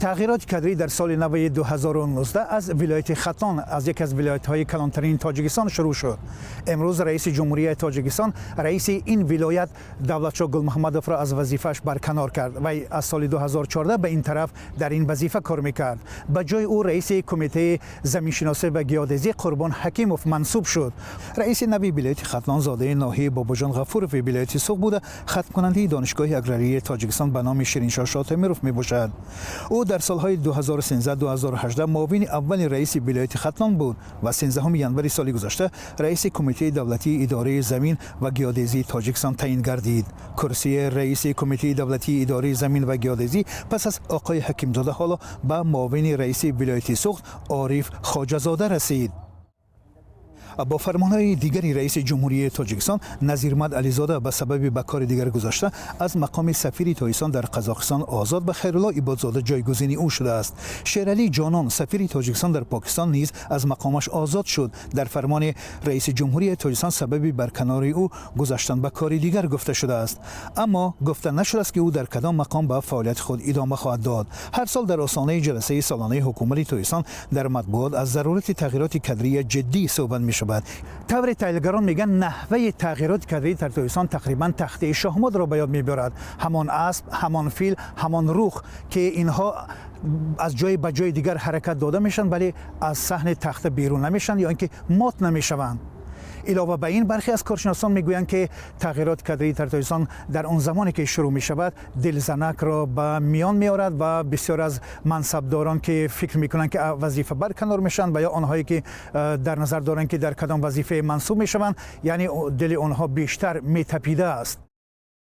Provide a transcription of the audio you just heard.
Тағйироти кадрӣ дар соли нави 2019 аз вилояти Хатлон, аз яке аз вилоятҳои калонтарини Тоҷикистон, шурӯъ шуд. Имрӯз раиси Ҷумҳурияи Тоҷикистон раиси ин вилоят Давлатшоҳ Гулмуҳаммадовро аз вазифааш барканор кард. Вай аз соли 2014 ба ин тараф дар ин вазифа кор мекард. Ба ҷои ӯ раиси Кумитаи заминшиносӣ ва геодезӣ Қурбон Ҳакимов мансуб шуд. Раиси нави вилояти Хатлон зодаи ноҳияи Бобоҷон Ғафурови вилояти Суғд буда, хатмкунандаи Донишгоҳи аграрии Тоҷикистон ба номи Шириншоҳ Шотемиров мебошад. Ӯ дар солҳои 2013-2018 муовини аввали раиси вилояти Хатлон буд ва 13 январи соли гузашта раиси Кумитаи давлатии идораи замин ва геодезии Тоҷикистон таъин гардид. Курсии раиси Кумитаи давлатии идораи замин ва геодезӣ пас аз оқои Ҳакимзода ҳоло ба муовини раиси вилояти Суғд Ориф Хоҷазода расид. Бо фармонҳои дигари раиси Ҷумҳурии Тоҷикистон Назирмад Ализода ба сабаби ба кори дигар гузашта аз мақоми сафири Тоҷикистон дар Қазоқистон озод ва Хайрулло Ибодзода ҷойгузини ӯ шудааст. Шералӣ Ҷонон, сафири Тоҷикистон дар Покистон, низ аз мақомаш озод шуд. Дар фармони раиси Ҷумҳурии Тоҷикистон сабаби барканори ӯ гузаштан ба кори дигар гуфта шудааст, аммо гуфта нашудааст, ки ӯ дар кадом мақом ба фаъолияти худ идома хоҳад дод. Ҳар сол дар остонаи ҷаласаи солонаи ҳукумати Тоҷикистон дар матбуот аз зарурати тағйироти кадрии ҷиддӣ суҳбат мешавад. Тавре таҳлилгарон мегӯянд, наҳваи тағйироти кадрӣ дар Тоҷикистон тақрибан тахтаи шоҳмодро ба ёд мебиёрад: ҳамон асп, ҳамон фил, ҳамон рух, ки инҳо аз ҷое ба ҷои дигар ҳаракат дода мешаванд, вале аз саҳни тахта берун намешаванд ё ин ки мот намешаванд. Илова ба ин, бархе аз коршиносон мегӯянд, ки тағйироти кадрии дар Тоҷикистон дар он замоне ки шурӯъ мешавад, дилзанакро ба миён меорад ва бисёр аз мансабдорон, ки фикр мекунанд, ки вазифа барканор мешаванд, ва ё онҳое ки дар назар доранд, ки дар кадом вазифае мансуб мешаванд, яъне дили онҳо бештар метапидааст.